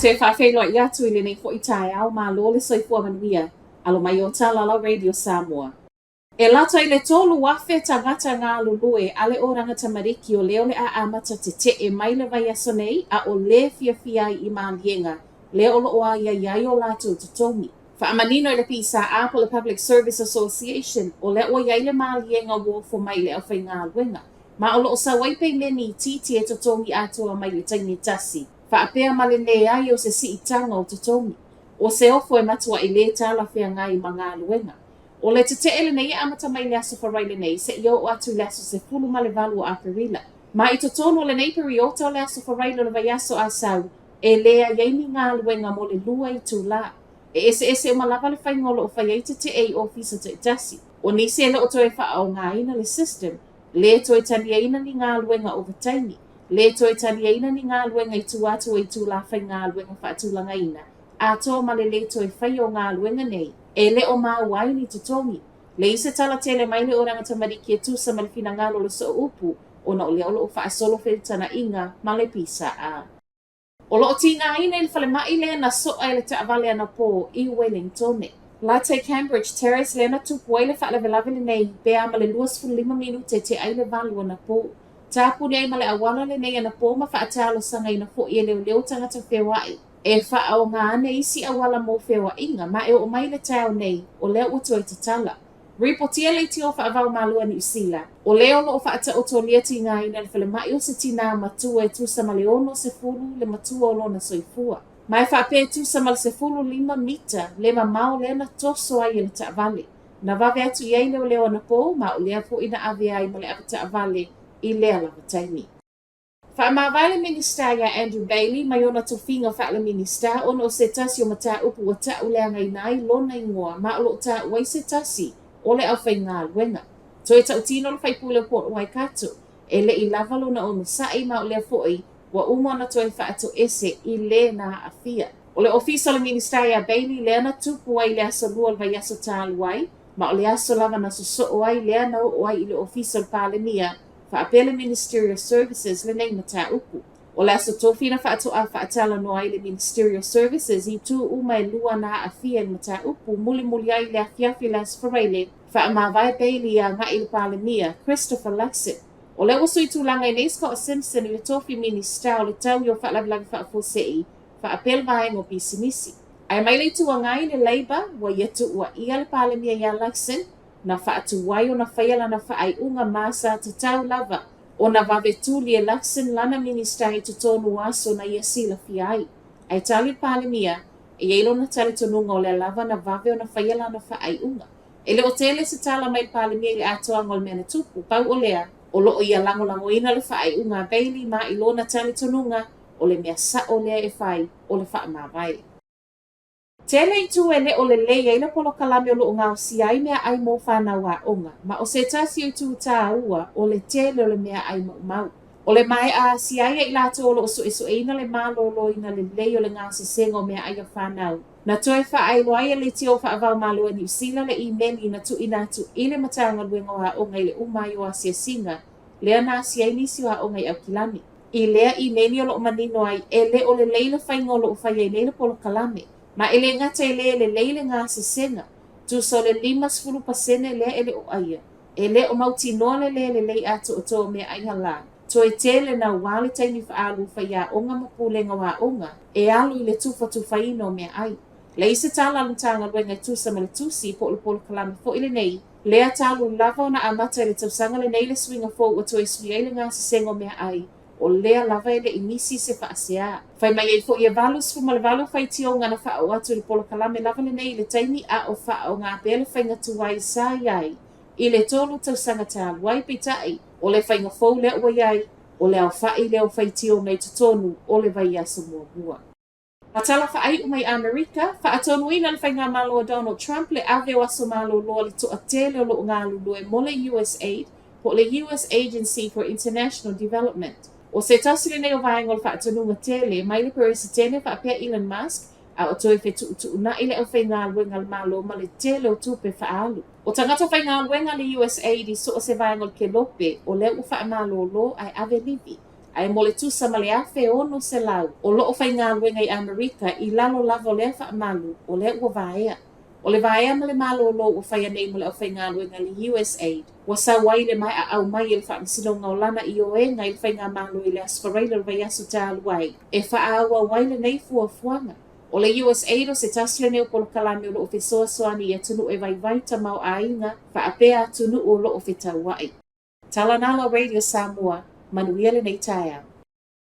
te faafeiloai atu i lenei foi taeao, malo le soifua manuia, alo mai o tala lau Radio Samoa. E lata i le 3,000 tagata galulue a le Oranga Tamariki o lea o le a amata tete'e mai le vaiaso nei a o lē fiafia ai i maliega lea o lo o aiaia ai o latou totogi. Faamanino e le PSA po o le Public Service Association o lea ua i ai le maliega ua ofo mai i le aufaigaluega ma o lo o sau ai peimeni itiiti e totogi atoa mai i le taimi e tasi faapea ma le leai o se siitaga o totogi. O se ofo e matuai lē talafeagai ma galuega. O le tete'e lenei e amata mai i le aso Faraile lenei seia oo atu i le aso 18 o Aperila. Ma i totonu o lenei piriota o le aso Faraile o le vaiaso a sau, e leai ai ni galuega mo le 2 itulā. E eseese uma lava le faiga o lo o fai ai tete'e i ofisa taitasi. O nisi e le o toe faaaogaina le system, lē toe taliaina ni galuega ovataimi, lē toe taliaina ni galuega i tua atu o itulā faigaluega faatulagaina, atoa ma le lē toe faia o galuega nei, e le o maua ai ni totogi. Leai se tala tele mai le Oranga Tamariki e tusa ma le finagalo o le Sooupu ona o lea o lo o faasolo feutagaiga ma le PSA. O lo o tigaina i le falemai lea na soa e le taavale anapō i Wellingtone. Lata i Cambridge Terrace lea na tupu ai le faalavelave lenei pe a ma le 25 minute tea ai le 8 anapō. Tapuni ai ma le auala lenei anapō ma faatalosagaina foi e leoleo tagata feoai e faaaoga ane isi auala mo feoaiga ma e oo mai le taeao nei o lea ua toe tatala. Ripotia leitio faava-o-Malo a Niu Sila, o lea o lo o faataotolia tigaina i le falemai o se tinā matua e tusa ma le 60 le matua o lona soifua. Ma e faapea e tusa ma le 15 mita le mamao lea na toso ai e le taavale. Na vave atu i ai leoleo anapō ma o lea foi na ave ai ma le avetaavale i lea lava taimi. Faamavae le Minisita iā Andrew Bayly mai ona tofiga faale-Minisita ona o se tasi o mataupu ua ta'uleagaina ai lona igoa ma o lo o ta'u ai se tasi o le aufaigaluega. Toe ta'utino le faipule o Port Waikato, e le i lava lona onosa'i ma o lea fo'i ua uma ona toe fa'ato'ese i lē na aafia. O le ofisa o le Minisita iā Bayly lea na tupu ai i le aso Lua o le vaiaso talu ai, ma o le aso lava na soso'o ai lea na oo ai i le ofisa o le Palemia faapea le Ministerial Services lenei mataupu. O le aso Tofi na faatoa faatalanoa ai le Ministerial Services i itu uma e lua na aafia i le mataupu mulimuli ai i le afiafi o le aso Faraile, faamavae Bayly agai i le Palemia, Christopher Luxon. O lea ua sui tulaga ai nei Scott Simpson i le tofi Minisita o le Taui o Faalavelave Faafuasei faapea le Vaega o Pisinisi. Ae mai le Itu Agai le Labour ua ia tuuaia le Palemia iā Luxon na faatuai ona faia lana faaiuga ma sa tatau lava ona vave tuli e Luxon lana Minisita i totonu o aso na ia silafia ai. Ae tali le Palemia, e i ai lona talitonuga o lea lava na vave ona faia lana faaiuga. E le o tele se tala mai le Palemia i le atoaga o le mea na tupu, pau o lea, o lo o ia lagolagoina le faaiuga a Bayly ma i lona talitonuga o le mea sa'o lea e fai o le faamavae. Tele itu e le o lelei ai le polokalame o lo o gaosia ai meaai mo fanau aoga, ma o se tasi o itu tāua o le tele o le meaai maumau. O le maea asia ai e i latou o lo o suesueina le malōlōina lelei o le gasesega o meaai a fanau. Na toe faailoa ai e Leitio Faava-o-Malo a Niu Sila le imeli na tuuina atu i le Matagaluega o Aoga i le uma ai o asiasiga lea na asia ai nisi o aoga i Aukilani. I lea imeli o lo o manino ai e le o lelei le faiga o lo o fai ai nei le polokalame, ma e le gata e lē lelei le gasesega, tusa o le 50% lea e le o ʻaia, e le o mautinoa le lē lelei atoatoa o meaai halā, toe tele nauā le taimi faaalu o faiaoga ma pulega o aoga e alu i le tufatufaina o meaai. Leai se tala a le Matagaluega e tusa ma le tusi po o le polokalame foi lenei, lea talu lava ona amata i le tausaga lenei le suiga fou ua toe sui ai le gasesega o meaai, o lea lava e le i misi se faasea. Fai mai ai foi e 88 faitioga na faaoo atu i le polokalame lava lenei i le taimi a o faaaoga pea le faiga tuai sa i ai i le tolu tausaga talu ai, peitai, o le faiga fou lea ua i ai, o le aofa'i lea o faitioga i totonu o le vaiaso muamua. Ma tala faaiu mai Amerika, faatonuina le faigamalo a Donald Trump le ave o aso malolo a le toatele o lo o galulue mo le USAID po o le US Agency for International Development. O se tasi lenei o vaega o le faatonuga tele mai le Peresetene faapea Elon Musk a o toe fetuutuunai le aufaigaluega a le Malo ma le tele o tupe faaalu. O tagata faigaluega a le USAID i so o se vaega o le kelope, o lea ua faamalolo ae ave livi. Ae mo le tusa ma le 1,600 o lo o faigaluega i Amerika i lalo lava o lea faamalu o lea ua vaea. O le vaea ma le malōlō ua faia nei mo le aufaigaluega a le USAID, ua sau ai le maea aumai e le Faamasinoga o lana ioega i le Faigamalo i le Aso Faraile o le vaiaso talu ai, e faaauau ai lenei fuafuaga. O le USAID o se tasi lenei o polokalame o lo o fesoasoani i atunuu e vaivai tamaoaiga faapea atunuu o lo o fetauai. Tala Nala Radio Samoa, manuia lenei taeao.